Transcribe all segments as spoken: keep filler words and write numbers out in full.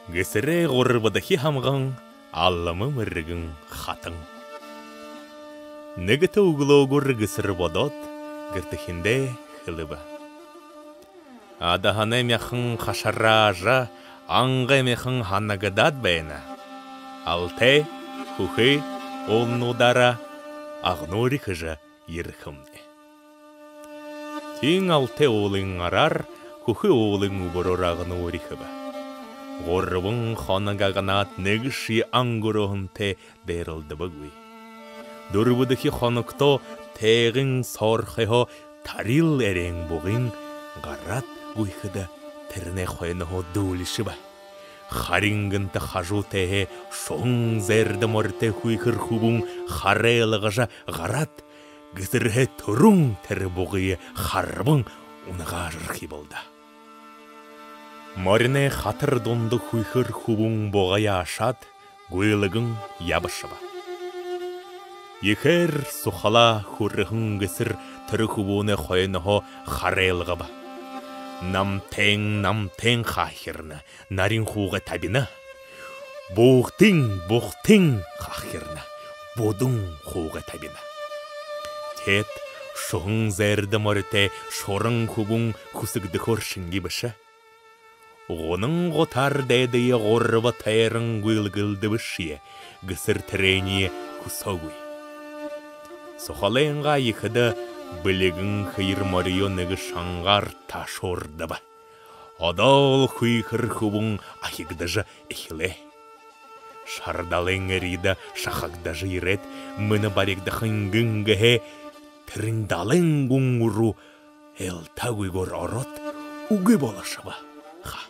Гэсэрэй гурбадахи һамган Алма Мэргэн хатан. Нэгэтэ үглөөгүүр Гэсэр бодоод, гэртэхиндээ хэлэбэ: «Адаһанай мяхан хашараажа, ангай мяхан һанагдаад байна. Алтай, хүхы уулнуудаараа агнуури хэжэ ерэхэмни». Тиин Алтай уулын гараар, хүхы уулын үбэрөөр агнуури хэбэ. Гурбан хоног агнаад, нэгэшье ангирһантай дайралдабагүй. Дүрбэдэхи хоногтоо тайгын соорхойһоо тарил эреэн бугын гараад гүйхэдэ, тэрэнэй хойноһоо дүүлишэбэ. Харин гэнтэ хажуу тээһээ шуһан зээрдэ моритой хүйхэр хүбүүн харайлгажа гараад, Гэсэрһээ түрүүн тэрэ бугые харбан унагаажархибал даа. Мориной хатар дунда хүйхэр хүбүүн бугаяа ашаад, гүйлгэн ябашаба. Ехээр сухалаа хүрэһэн Гэсэр тэрэ хүбүүнэй хойноһоо харайлгаба: «Намтайн, намтайн хахирна, нарин хуугай табина. Буугтын, бугтын хахирна, будун хуугай табина». Теэд шуһан зээрдэ моритой шуран хүбүүн хүсэгдэхөөр шэнги бэшэ. Гунан гутаар дайдые гурба тойрон гүйлгэлдэбэшье, Гэсэр тэрэниие хүсөөгүй. Сухалайнгаа ехэдэ бэлигэн хээр мориёо нэгэ шангаар ташуурдаба. Одоол хүйхэр хүбүүн ахигдажа эхилээ. Шара далайн эрьедэ шахагдажа ерээд, мэнэ баригдаха гэнгэһээ, тэрэнь далайн гүн руу элтагүйгөөр ороод, үгы болошобо ха.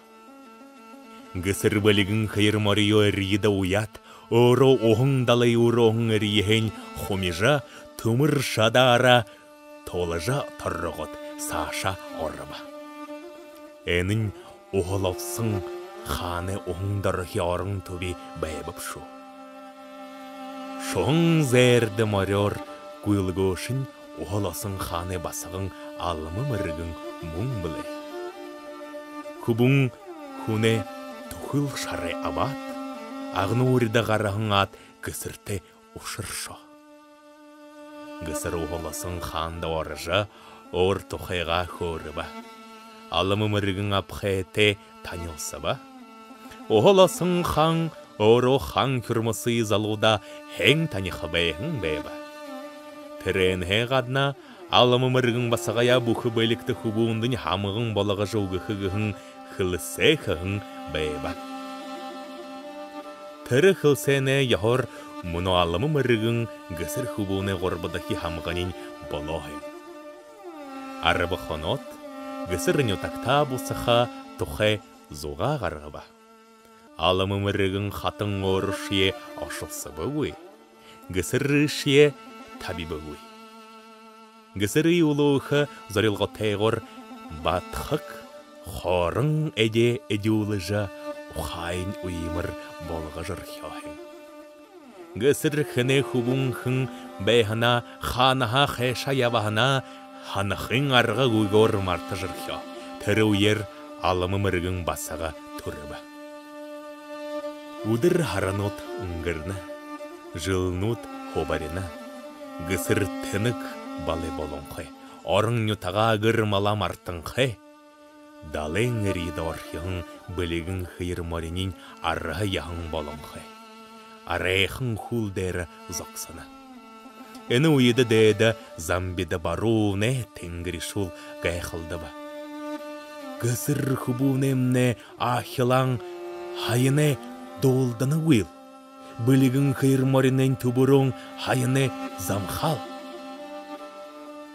Гэсэр бэлигэн хээр мориёо эрьедэ уяад, өөрөө уһан далай үрөөһэн эрьеһээнь хумижа, түмэр шадаараа тулажа торгоод, саашаа оробо. Энэнь Уһалосон хаанай уһан доорохи орон түби байба бшуу. Шуһан зээрдэ мориёор гүйлгөөшэнь Уһалосон хаанай басаган Алма Мэргэн мүн бэлэй. Хүбүүн хүнэй түхэл шарай абаад, агнуурида гараһан аад, Гэсэртэ ушаршоо. Гэсэр Уһалосон хаанда орожо, өөр тухайгаа хөөрэбэ. Алма Мэргэн абхайтай танилсаба. Уһалосон хаан өөрөө хаан хюрмасын залуудаа һайн таниха байһан байба. Тэрээнһээ гадна Алма Мэргэн басагаяа бүхэ бэлигтэ хүбүүндэнь һамган болгожо үгэхэ гэһэн хэлсээ хэһэн байба. Тэрэ хэлсээнэй ёһоор мүнөө Алма Мэргэн Гэсэр хүбүүнэй гурбадахи һамганиинь болоо һэн. Арба хоноод, Гэсэр нютагтаа бусаха тухай зугаа гаргаба. Алма Мэргэн хатан өөрөөшье ошособогүй, Гэсэршье табибагүй. Гэсэрые үлөөхэ зорилготойгоор Батхаг хоорон эдеэ эдюулжэ, ухаань үймэр болгожорхёо һэн. Гэсэр хэнэй хүбүүн хэн байһанаа, хаанаһаа хайшаа ябаһанаа һанахын аргагүйгөөр мартажархёо. Тэрэ үеэр Алма Мэргэн басага түрэбэ. Үдэр һаранууд үнгэрнэ, жэлнүүд хубарина. Гэсэр тэнэг балай болонхой, орон нютагаа, гэр малаа мартанхай. Далайн эрьедэ орхиһон бэлигэн хээр мориниинь арһа яһан болонхой, арайхан хүл дээрэ зогсоно. Энэ үедэ дээдэ замбида баруунай тэнгэри шүүл гайхалдаба. Гэсэр хүбүүнэймнай ахилаан һаянай дуулданагүйл? Бэлигэн хээр моринойнь түбэрөөн һаянай замхаал?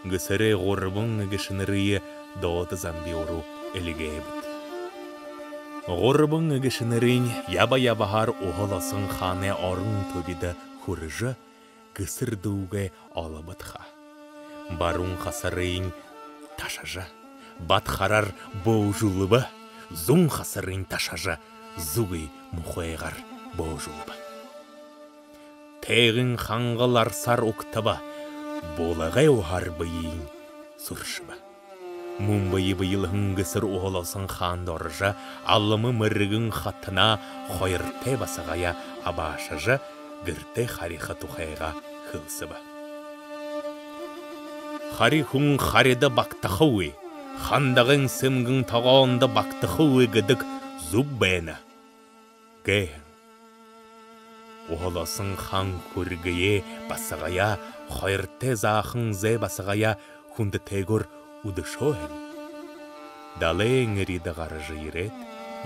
Гэсэрэй гурбан эгэшэнэрые доода замби уруу эльгээбэд. Гурбан эгэшэнэрынь яба ябаһаар Уһа Лосон хаанай орон түбидэ хүрэжэ, Гэсэр дүүгээ олобод ха. Баруун хасарынь ташажа, бат хараар бөөжүүлбэ, зүүн хасарынь ташажа, зүгы мухайгаар бөөжүүлбэ. Тайгын хангал арсаар угтаба, булагай уһаар бэеыень сүршэбэ. Мүн бэе бэелһэн Гэсэр Уһалоосон хаанда орожо, Алма Мэргэн хатанаа, хоёртой басагаяа абаашажа, гэртээ хариха тухайгаа хэлсэбэ. «Хари хүн харида багтахагүй, хандагын сэмгэн тогоондо багтахагүй гэдэг зүб байна», — гээ һэн. Уһалоосон хаан хүрьгэеэ, басагаяа, хоёртой заахан зээ басагаяа хүндэтэйгөөр үдэшөө һэн. Далайн эрьедэ гаража ерээд,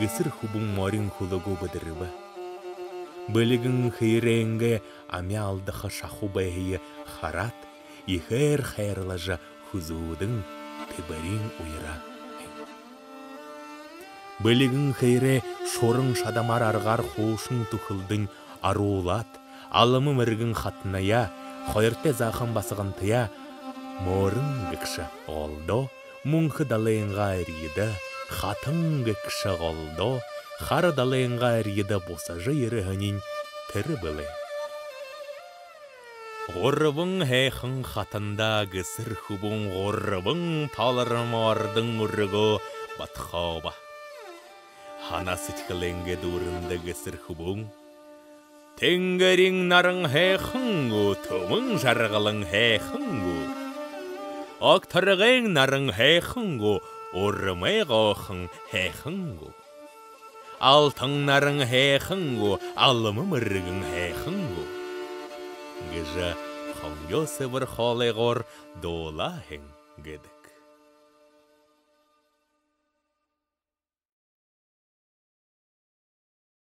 Гэсэр хүбүүн морин хүлэгөө бэдэрбэ. Бэлигэн Хэерэйнгээ амяа алдаха шахуу байһые хараад, ехээр хайрлажа, хүзүүдэн тэбэрин уяраа һэн. Бэлигэн Хэерэй шуран шадамар аргаар хуушан түхэлдэнь аруулаад, Алма Мэргэн хатанаяа, хоёртой заахан басагантаяа Мөрэн гэгшэ голдоо, Мүнхэ далайнгаа эрьедэ, Хатан гэгшэ голдоо, Хара далайнгаа эрьедэ бусажа ерэһэниинь тэрэ бэлэй. Гурбан һайхан хатанда Гэсэр хүбүүн гурбан толормоордон үргөө бодхооба. Һанаа сэдьхэлэйнгээ дүүрэндэ Гэсэр хүбүүн: «Тэнгэриин наран һайхан гү, түмэн жаргалан һайхан гү? Огторгойн наран һайхан гү, Урмай гоохон һайхан гү? Алтан наран һайхан гү, Алма Мэргэн һайхан гү?» — гэжэ хонгёо сэбэр хоолойгоор дуулаа һэн гээд.